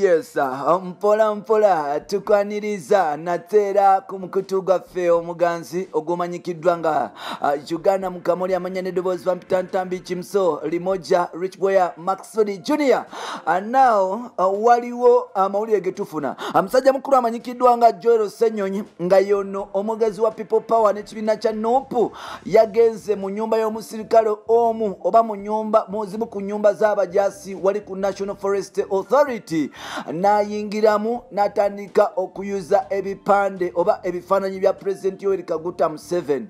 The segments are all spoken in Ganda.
Yes, mpola mpola tukwaniriza nateera ku mukutu gwaffe omuganzi ogumanyikiddwa nga Uganda Mukamoli, amanya n'eddoboozi bampita Ntambi Kimso Limoja Rich Boya Maxwell Junior. Now waliwo amawulire ge tufuna. Omusajja mukulu amanyikiddwa nga Joel Ssenyonyi, nga yono omwogezi wa People Power n'ekibiina kya NUP, yagenze mu nyumba y'omusirikale omu oba mu nyumba mu zimu ku nyumba z'abajaasi wali ku National Forest Authority, n'ayingiramu n'atandika okuyuza ebipande oba ebifaananyi bya Pulezidenti Yoweri Kaguta Museveni.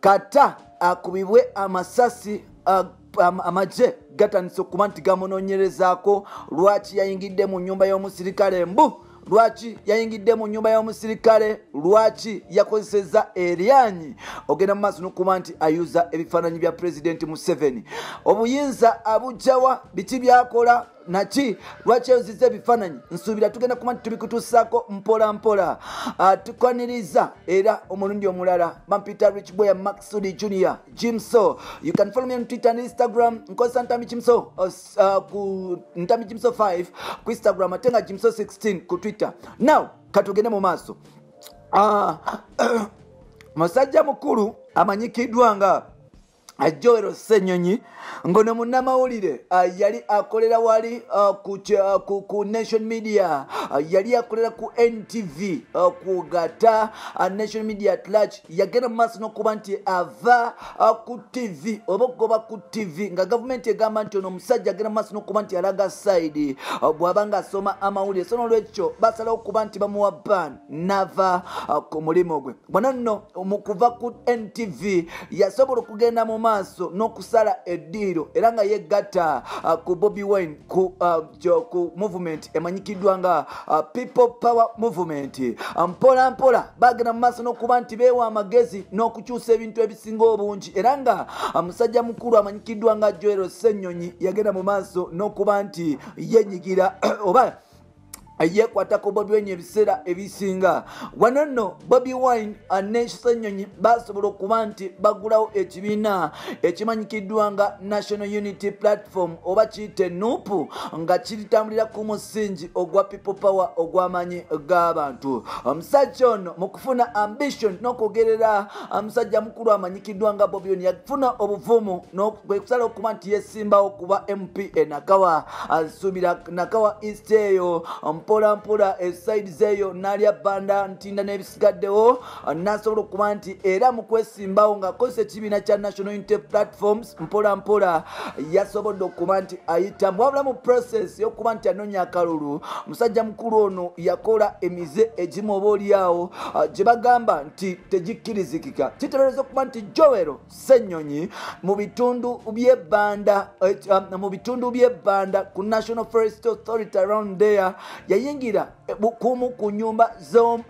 Kata akubibwe amasasi. Amagye gatandise okuba nti gamunoonyerezaako lwaki yayingidde mu nyumba y'omusirikale, mbu lwaki yayingidde mu nyumba y'omusirikale, lwaki yakozesezza eryanyi ogenda mu maaso n'okuba nti ayuza ebifaananyi bya Pulezidenti Museveni. Obuyinza abujjawa? Biki byakola naki? Lwaki ayuzizza ebifaananyi? Nsuubira tugenda kuba nti tubikutuusaako mpola mpola. Tukwaniriza era omulundi omulala, bampita Rich Boya Maxudi Junior Jimso. You can follow me on Twitter and Instagram, nkozesa Ntambi Jimso, ku Ntambi Jimso 5 ku Instagram, ate nga Jimso 16 ku Twitter. Now katugende mu maaso. Musajja mukulu amanyikiddwa nga Joel Ssenyonyi, ngono munnamawulire, yali akolera wali ku Nation Media, yali akolera ku NTV, kugata Nation Media at large. Yagenda mu maaso n'okuba nti ava ku TV oba okugoba ku TV, nga gavumenti egamba nti ono omusajja agenda mu maaso n'okuba nti alaga side bw'aba ng'asoma amawulire. So n'olwekyo basalawo okuba nti bamuwa ban nava ku mulimu gwe. Bwana nno mu kuva ku NTV yasobola okugenda mu maaso n'okusala eddiiro era nga yegatta ku Bobi Wine ku movement emanyikiddwa nga People Power Movement. Mpola mpola bagenda mu maaso n'okuba nti beewa amagezi n'okukyusa ebintu ebisinga obungi, era nga musajja mukulu amanyikiddwa nga Joel Ssenyonyi yagenda mu maaso n'okuba nti yenyigira oba yeekwata ku Bobi Wine ebiseera ebisinga. Wano nno Bobi Wine ne Ssenyonyi basobola okuba nti bagulawo ekibiina ekimanyikiddwa nga National Unity Platform oba kiyite NUP, nga kiritambulira ku musingi ogwa People Power, ogw'amaanyi g'abantu. Omusajja ono mu kufuna ambition n'okwogerera, omusajja mukulu amanyikiddwa nga Bobi Wine yafuna obuvumu bwe kusala okuba nti yeesimbawo kuba MP e Nakawa, asuubira Nakawa East eyo, mpola mpola e sides eyo n'alya Banda, Ntinda n'ebisigaddewo, n'asobola okuba nti era mu kwesimbawo ng'akozesa ekibiina kya National Unity Platforms, mpola mpola yasobodde okuba nti ayitamu. Wabula mu process y'okuba nti anoonya akalulu, musajja mukulu ono yakola emize egimu oba oliawo gye bagamba nti tegikkirizikika. Kiteebereza okuba nti Joel Ssenyonyi mu bitundu by'ebbanda ku National Forest Authority around there yayingira kumu ku nyumba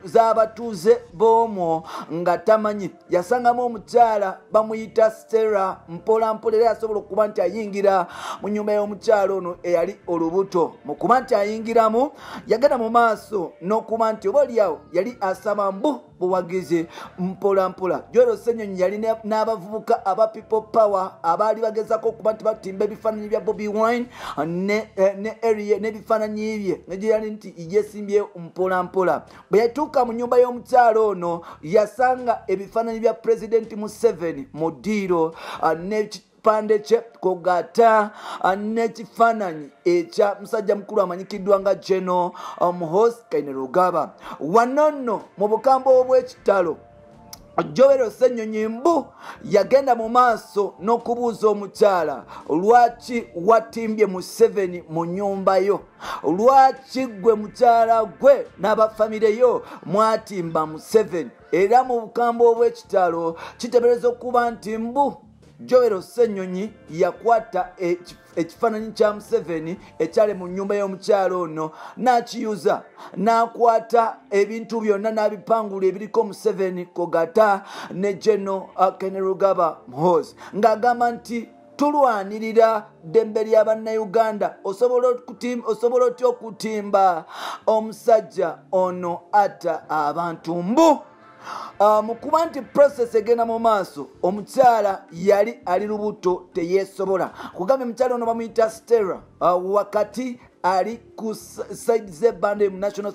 z'abatuuze b'omwo nga tamanyi. Yasangamu omukyala bamuyita Stella. Mpola mpola era yasobola okuba nti ayingira mu nyumba y'omukyala ono eyali olubuto. Mu kuba nti ayingiramu, yagenda mu maaso n'okuba nti oba oliawo yali asaba mbu buwagizi. Mpola mpola Joel Ssenyonyi yali n'abavubuka aba People Power abaali bagezako okuba nti batimba ebifaananyi bya Bobi Wine ne area n'ebifaananyi bye negye yali nti yesimbye. Mpola mpola bwe yatuuka mu nyumba y'omukyalo ono, yasanga ebifaananyi bya Pulezidenti Museveni mu ddiiro n'ekipande kye, kogata n'ekifaananyi ekya musajja mukulu amanyikiddwa nga General Muhoozi Kainerugaba. Wano nno mu bukambwe obw'ekitalo, Joel Ssenyonyi mbu yagenda mu maaso n'okubuuza omukyala, "Lwaki watimbye Museveni mu nnyumba yo? Lwaki gwe mukyala gwe n'abafamire yo mwatimba Museveni?" Era mu bukambwe obw'ekitalo kiteebereza okuba nti mbu Joel Ssenyonyi yakwata ekifaananyi kya Museveni ekyali mu nnyumba y'omukyalo ono n'akiyuza, n'akwata ebintu byonna n'abipangula ebiriko Museveni kogata ne General Kainerugaba Muhoozi, ng'agamba nti tulwanirira ddembe lya Bannayuganda, osobola otya okutimba omusajja ono atta abantu? Mbu mu kuba nti process egenda mu maaso, omukyala yali ali lubuto, teyeesobola. Kugambye omukyala ono bamuyita Stella. Wakati ali ku side z'ebbanda mu National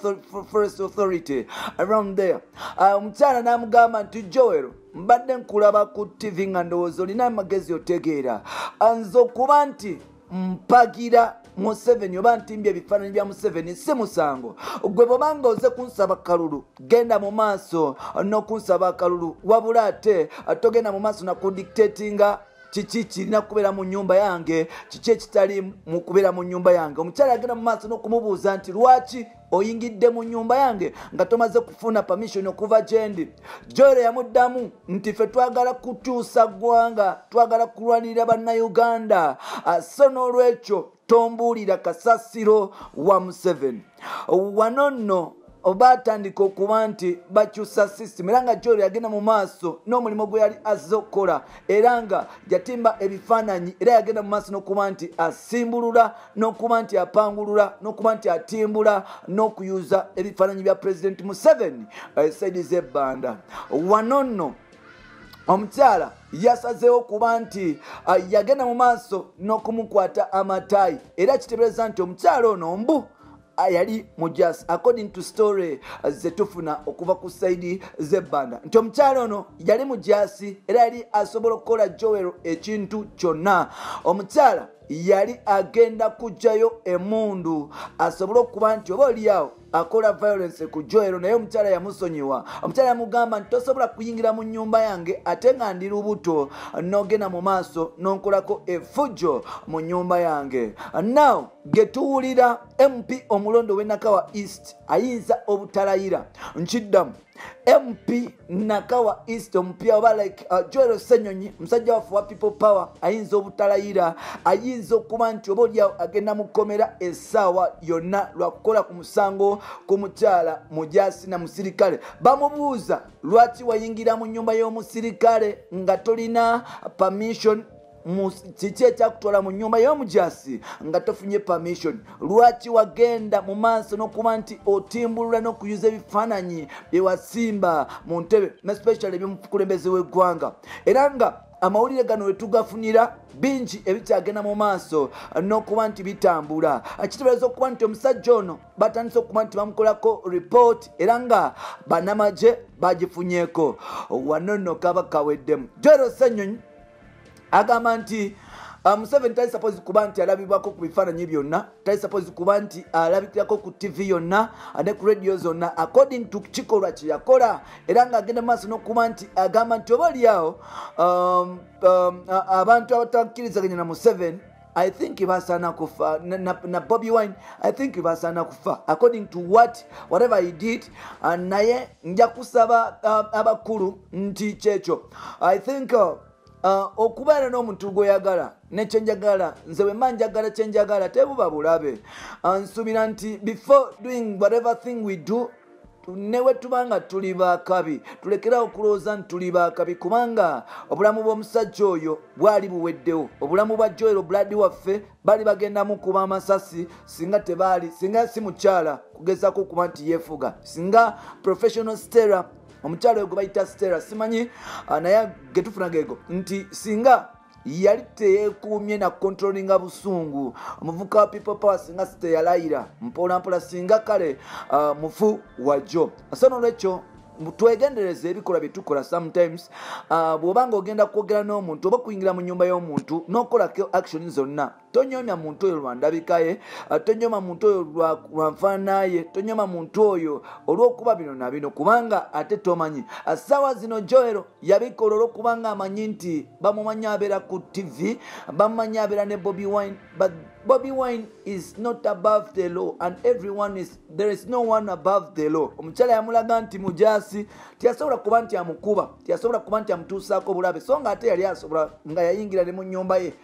Forest Authority around there. Omukyala n'amugamba nti Joel, mbadde nkulaba ku TV nga ndowooza olina amagezi otegeera, nze okuba nti mpagira Museveni oba ntimbye ebifaananyi bya Museveni si musango. Gwe bw'obanga oze kunsaba kalulu, genda mu maaso n'okunsaba akalulu, wabula ate togenda mu maaso nakudictatinga kiki kirina kubeera mu nnyumba yange, kiki ekitali mu kubeera mu nnyumba yange. Omukyala agenda mu maaso n'okumubuuza nti lwaki oyingidde mu nnyumba yange nga tomaze kufuna permission okuva gyendi. Joel yamuddamu nti ffe twagala kukyusa ggwanga, twagala kulwanirira bannayuganda, so n'olwekyo tombuulira kasasiro wa Museveni. Wano nno batandika okuba nti bakyusa system, era nga Joel yagenda mu maaso n'omulimu gwe yali azze okukola, era nga yatimba ebifaananyi, era yagenda mu maaso n'okuba nti asimbulula n'okuba nti apangulula n'okuba nti atimbula n'okuyuza ebifaananyi bya President Museveni side z'ebbanda. Wano nno omukyala yasazeewo kuba nti yagenda mu maaso n'okumukwata amataayi, era kiteebereza nti omukyala ono mbu yali mujasi according to story zetufuna okuva ku side z'ebbanda nti omukyala ono yali mujasi era yali asobola okukola Joel ekintu kyonna. Omukyala yali agenda kujjayo emundu asobole okuba nti oba oliawo akola violence ku Joel, naye omukyala yamusonyiwa. Omukyala yamugamba nti tosobola kuyingira mu nnyumba yange ate nga ndi lubuto n'ogenda mu maaso n'onkolako effujjo mu nnyumba yange. Now getuwulira MP omulondo w'e Nakawa East ayinza obutalayira. Nkiddamu, MP Nakawa East omupya oba like Joel Ssenyonyi musajja waffe wa People Power ayinza obutalayira, ayinza okuba nti oba oliawo agenda mu kkomera essaawa yonna lwakukola ku musango ku mukyala mujasi na musirikale. Bamubuuza lwaki wayingira mu nnyumba y'omusirikale nga tolina permission, kiki ekyakutwala mu nnyumba y'omujasi nga tofunye permission, lwaki wagenda mu maaso n'okuba nti otimbulula n'okuyuza ebifaananyi bye wasimba mu ntebe especially eby'omukulembeze w'eggwanga. Era nga amawulire gano we tugafunira bingi ebikyagenda mu maaso n'okuba nti bitambula. Kiteebereza okuba nti omusajja ono batandise okuba nti bamukolako report, era nga bannamagye bagifunyeeko. Wano nno kaba kaweddemu. Joel Ssenyonyi agamba nti Museveni tali supposed kuba nti alabibwako ku bifaananyi byonna, tali supposed kuba nti alabikirako ku TV yonna ne ku radio zonna according to kikolwa kye yakola, era ng'agenda maaso n'okuba nti agamba nti oba oliawo abantu abatakkirizaganya na Museveni I think basaana kufa, na Bobi Wine I think basaana kufa according to whatever he did. Naye nja kusaba abakulu nti kyekyo I think okubeera n'omuntu gw'oyagala nekyenjagala, nze bwe mba njagala kyenjagala tebuba bulabe. Nsuubira nti before doing whatever thing we do, newe tubanga tuli bakabi, tulekerawo okulowooza nti tuli bakabi, kubanga obulamu bw'omusajja oyo bwali buweddewo. Obulamu bwa Joel Blood waffe bali bagenda mukuba amasasi singa tebaali, singa si mukyala kugezaako okuba nti yeefuga, singa professional Stella, omukyala oyo gwe bayita Stella simanyi, naye getufuna geego nti singa yali teyeekuumye na controllinga busungu, omuvuka wa People Power singa siteyalayira mpola mpola, singa kale mufu wajjo. So n'olwekyo twegendereze ebikolwa bye tukola sometimes. Bw'obanga ogenda kwogera n'omuntu oba kuyingira mu nnyumba y'omuntu n'okolako action zonna, tonyomya muntu oyo lwa ndabika ye, tonyoma muntu oyo lwa nfaanana ye, tonyoma muntu oyo olw'okuba bino na bino, kubanga ate tomanyi. Ssaawa zino Joel yabikola olw'okubanga amanyi nti bamumanyi abeera ku TV, bamumanyi abeera ne Bobi Wine, but Bobi Wine is not above the law and everyone is, there is no one above the law. Omukyala yamulaga nti mujasi tiyasobola kuba nti amukuba, tiyasobola kuba nti amutuusaako bulabe, so nga ate yali asobola nga yayingira ne mu nnyumba ye,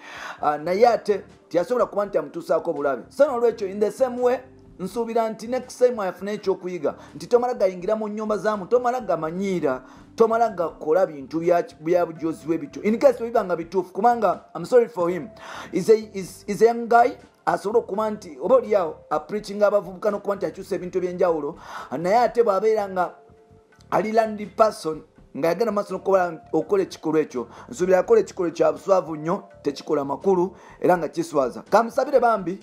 naye ate tiyasobola kuba nti amutuusaako bulabe. So n'olwekyo in the same way nsuubira nti next time afune ekyokuyiga nti tomala gayingira mu nnyumba zaamu, tomala gamanyiira, tomala gakola bintu bya bujozi bwe bityo in case biba nga bituufu, kubanga I'm sorry for him, is a young guy asobola okuba nti oba oliawo apreachinga abavubuka n'okuba nti akyusa ebintu ebyenjawulo, naye ate bw'abeera nga ali land person nga yagenda maaso okukola ekikolwa ekyo, nsuubira akola ekikolwa kya buswavu nnyo, tekikola makulu era nga kiswaza. Kamusabire bambi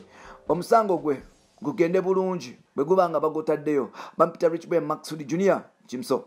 omusango gwe Gugende bulungi bwe guba nga bagutaddeyo. Bampita Rich Boy Maxud Junior Kimso.